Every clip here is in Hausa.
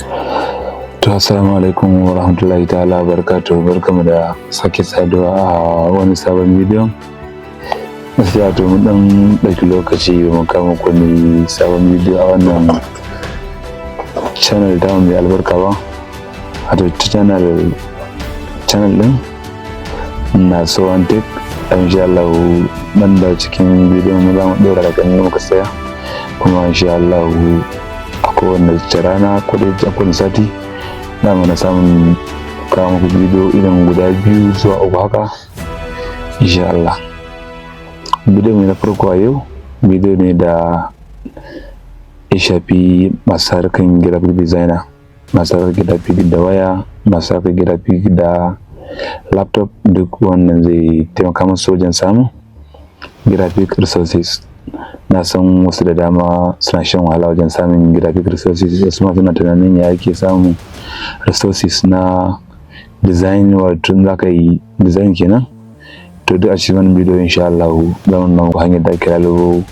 To, assalamu alaikum wa rahmatullahi ta'ala wa barakatuhu. Barkamu da sake saduwa a wani sabon bidiyon. Gaskiya to mun dan ɗauki lokaci ba mu kawo muku wani sabon bidiyo a wannan channel ta mai albarka ba. Wato channel ɗin na So One Tech. Insha Allah nan da cikin bidiyon mu za mu ɗora daga inda muka tsaya, kuma insha Allah a kowane rana ko dai a kowane sati za mu na samun kawo muku bidiyo irin guda biyu zuwa uku haka, insha Allah. Bidiyo mai na farko a yau bidiyo ne da ya shafi masu harkan graphic designer, masu harkar graphic da waya, masu harkar graphic da laptop. Duk wannan zai taimaka musu wajen samun graphic resources. Na san wasu da dama suna shan wahala wajen samun graphic resources, wasu ma suna tunanin ya ake samun resources na design, wato za ka yi design kenan. To, duk a cikin wannan bidiyo, insha Allah, za mu nuna muku hanyar da ake lalubo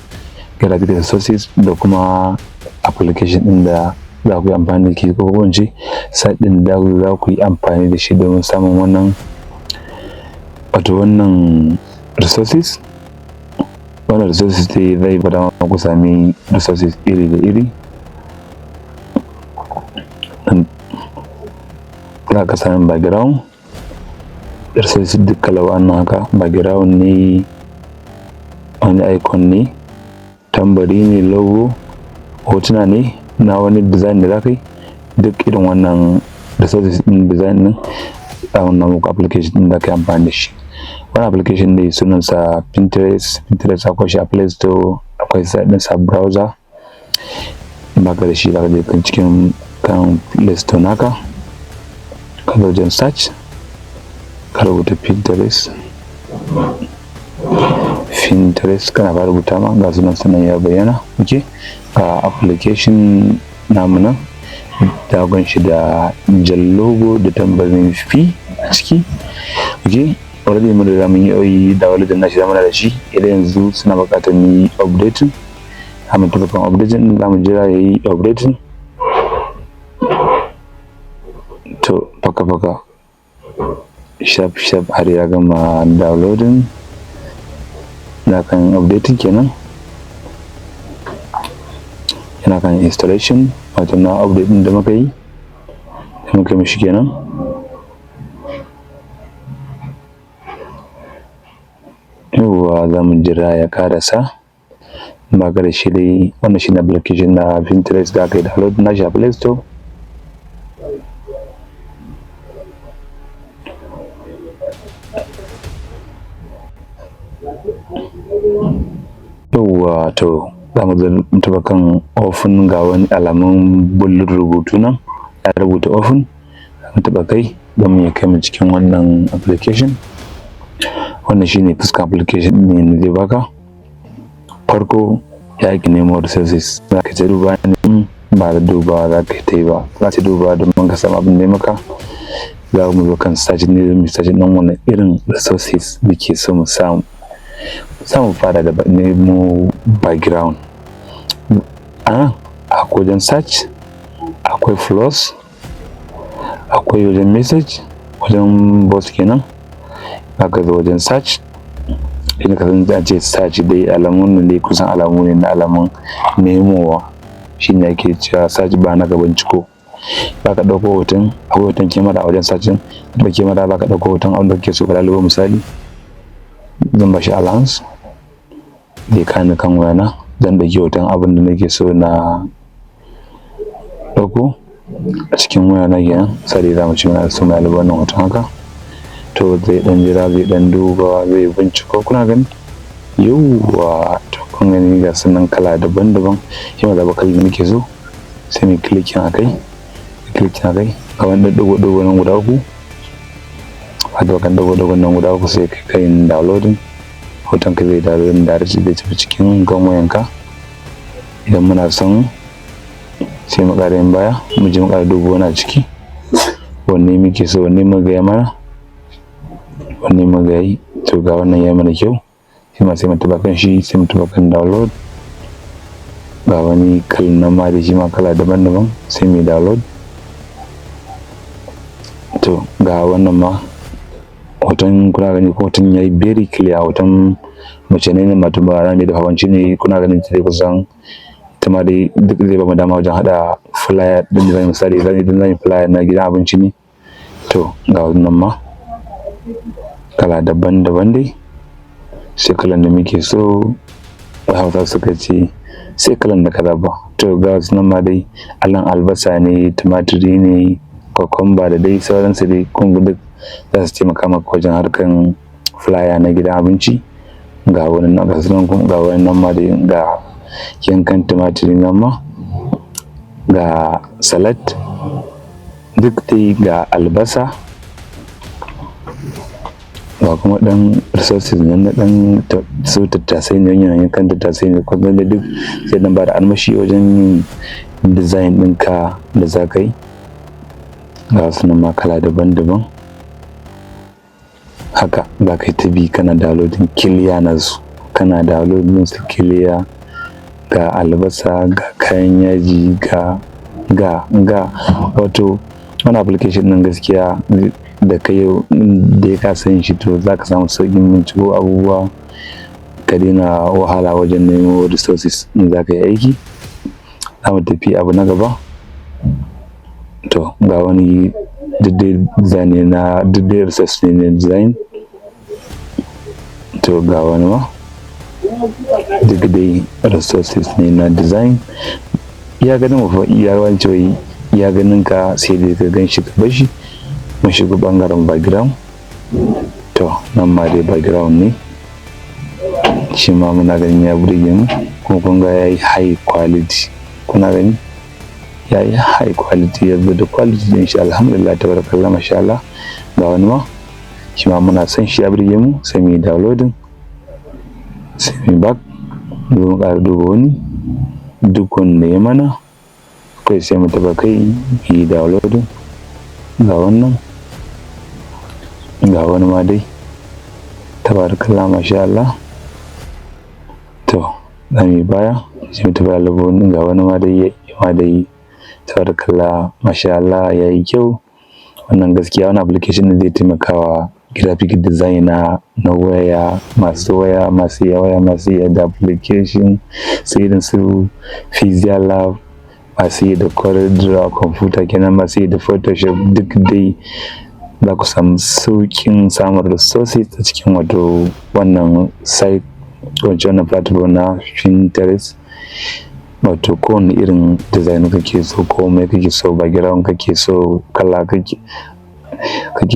graphic resources da kuma application ɗin da za ku yi amfani da shi, ko in ce site ɗin da za ku yi amfani da shi domin samun wannan, wato wannan resources. Wannan resources dai zai bada ku sami resources iri da iri. Za ka sami background resources duk kala wannan haka, background ne, wani icon ne, tambari ne, logo, hotuna ne na wani design da za ka yi. Duk irin wannan resources din design din a wannan muku application din da ka yi amfani da shi. Wani application ne sunansa Pinterest. Pinterest akwai shi a Play Store, akwai site ɗinsa browser. In baka da shi, za ka je kan cikin kan Play Store naka, ka zo wajen search, ka rubuta Pinterest. Pinterest kana fara rubuta ma, ga sunan sunan ya bayyana. Ok, ga application namu nan ta gan shi da jan logo da tambarin P a ciki. Ok, already mun riga mun yi download na shi, muna da shi. Idan yanzu suna buƙatar mu yi updating, za mu tafi kan updating, za mu jira ya yi updating. To, faka faka, shaf shaf, har ya gama downloading na kan updating kenan, yana kan installation, wato na update din da muka yi mishi kenan. Yauwa, za mu jira ya karasa. Ba ka da shi dai, wannan shi ne application na Pinterest da aka yi download na shi a Play Store. Yauwa, to za mu taɓa kan open. Ga wani alamun bullun rubutu nan ya rubuta open, za mu taɓa kai don ya kai mu cikin wannan application. Wannan shine fuskar application ɗin da zai baka. Farko ya ake nemo resources? Za ka ta duba ne, ba da duba za ka ta yi ba, za ta duba domin ka samu abin da ya maka. Za mu zo kan search ne domin search ɗin wani irin resources muke so mu samu. Za mu fara da nemo background. A nan akwai wajen search, akwai plus, akwai wajen message, wajen box kenan. Za ka zo wajen search. Idan ka san za ce search dai, alamun nan dai kusan alamu ne na alamun nemowa, shine ake cewa search ba na ka binciko. Za ka ɗauko hoton, akwai hoton kyamara a wajen searching da kyamara, za ka ɗauko hoton abin da kake so ka lalubo. Misali, zan ba shi allowance zai kani kan wayana, zan ɗauki hoton abin da nake so na ɗauko a cikin wayana kenan. Misali, za mu ci muna so mu lalubo wannan hoton haka. To, zai ɗan jira, zai ɗan duba, zai binciko. Kuna gani? Yauwa, to kun gani, ga sunan kala daban-daban. Shi ma zaɓa kalar da muke so, sai mu clicking a kai, clicking a kai. Ga wani ɗigo-ɗigo nan guda uku, wato kan ɗigo-ɗigon nan guda uku, sai ka kai downloading hoton ka, zai downloading direct, zai tafi cikin gan wayanka. Idan muna son, sai mu ƙara yin baya, mu je mu ƙara duba wani a ciki, wanne muke so, wanne muka ya mana, wanne muka yi. To, ga wannan ya mana kyau shi ma, sai mu taɓa kan shi, sai mu taɓa kan download. Ga wani kalan nan ma da shi ma kala daban-daban, sai mu download. To, ga wannan ma hoton, kuna gani ko? Hoton yayi very clear. Hoton mace ne mata ba mai dafa abinci ne. Kuna ganin ta dai, kusan ita ma dai duk zai bamu dama wajen haɗa flyer ɗin da zan, misali idan zan yi flyer na gidan abinci ne. To, ga wannan ma, kala daban-daban dai, sai kalan da muke so. Hausa suka ce sai kalan da ka zaɓa. To, ga wasu nan ma dai, alan albasa ne, tumaturi ne, cucumber da dai sauransu dai. Kun ga duk za su taimaka maka wajen harkan flyer na gidan abinci. Ga wani nan, ga su nan, ga wani nan ma dai, ga yankan tumaturi nan ma, ga salad duk dai, ga albasa, ga kuma ɗan resources nan na ɗan su tattasai ne, yankan tattasai ne. Kuma da duk sai dan bada armashi wajen yin design ɗinka da za ka yi. Ga su nan ma kala daban-daban. Haka za ka yi ta bi kana downloading clear na su, kana downloading su clear. Ga albasa, ga kayan yaji, ga wato wani application ɗin gaskiya da kai da ka san shi, to za ka samu sauƙin binciko abubuwa, ka daina wahala wajen nemo resources in za ka yi aiki. Za mu tafi abu na gaba. To, ga wani, duk dai design ne na, duk dai resource ne na design. To, ga wani ma, duk dai resources ne na design. Iya ganin mu fa, iya wance wai iya ganin ka, sai dai ka gan shi ka bar shi. Mun shiga bangaren background. To, nan ma dai background ne shi ma, muna ganin ya burge mu. Kuma kun ga yayi high quality, kuna gani yayi high quality, ya da quality din shi. Alhamdulillah, tabarakallah, masha Allah. Ga wani ma, shi ma muna son shi, ya burge mu, sai mu yi downloading, sai mu back zo mu ƙara duba wani. Duk wanda ya mana kai, sai mu taɓa kai mu yi downloading. Ga wannan, ga wani ma dai, tabarakallah, masha Allah. To, za mu yi baya, sai mu taɓa wani. Ga wani ma dai, ma dai, tabarakallah, masha Allah, ya yi kyau wannan. Gaskiya wannan application zai taimakawa graphic designer na waya, masu waya, masu iya waya, masu iya da application su irin su Lab, masu yi da CorelDRAW computer kenan, masu yi da Photoshop, duk dai za ku samu sauƙin samun resources a cikin wato wannan site, wancan wannan platform na Pinterest. Wato kowane irin design kake so, komai kake so, background kake so, kala kake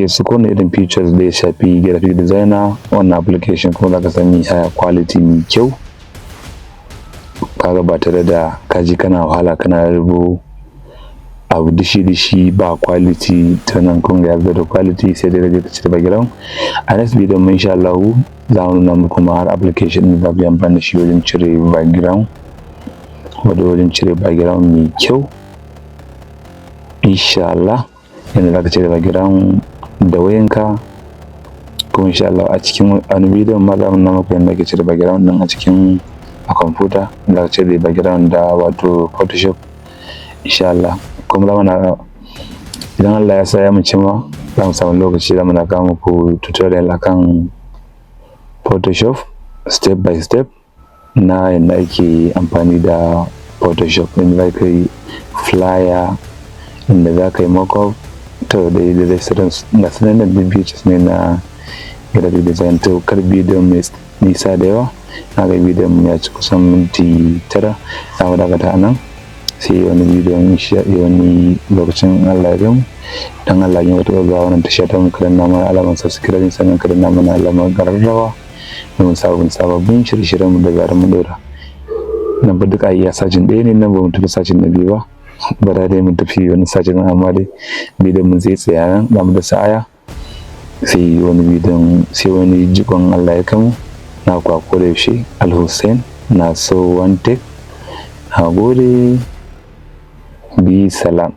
so, kowane irin features da ya shafi graphic designer, wannan application kuma za ka sami higher quality mai kyau. Kaga ba tare da kaji kana wahala kana rubo abu dishi dishi ba quality. Ta nan kun ga ya da quality, sai dai rage ka cire background. A next video mun, insha Allah, za mu nuna muku ma har application din da za ku yi amfani da shi wajen cire background, wato wajen cire background mai kyau, insha Allah, yadda za ka cire background da wayanka. Kuma insha Allah a cikin wani bidiyon ma za mu nuna muku yadda ake cire background din a cikin a kwamfuta, za ka cire background da wato Photoshop, insha Allah. Kuma za mu na, idan Allah ya sa ya mu cimma, za mu samu lokaci, za mu na kawo muku tutorial akan Photoshop step by step na yadda ake amfani da Photoshop, inda za ka yi flyer, inda za ka yi mockup, to dai da dai sauransu. Ga su nan da features ne na graphic design. To, kar bidiyon mai nisa da yawa, na ga bidiyon ya ci kusan minti 9, za mu dakata a nan, sai wani bidiyon wani lokacin Allah ya mu. Dan Allah ya wata ga wannan tasha ta mu, ka danna mana alamar subscribe, sannan ka danna mana alamar ƙararrawa domin sabon sababbin shirye-shiryen mu da zarar mun dora. Nan ba duk a iya sacin ɗaya ne nan, ba mu tafi sacin na biyu ba, ba da dai mun tafi wani sacin, amma dai bidiyon mun zai tsaya nan, za mu da sa'aya, sai wani bidiyon, sai wani jikon Allah ya kamu. Na kwa da yaushe Al-Hussein na so one take. Na gode, bi salam.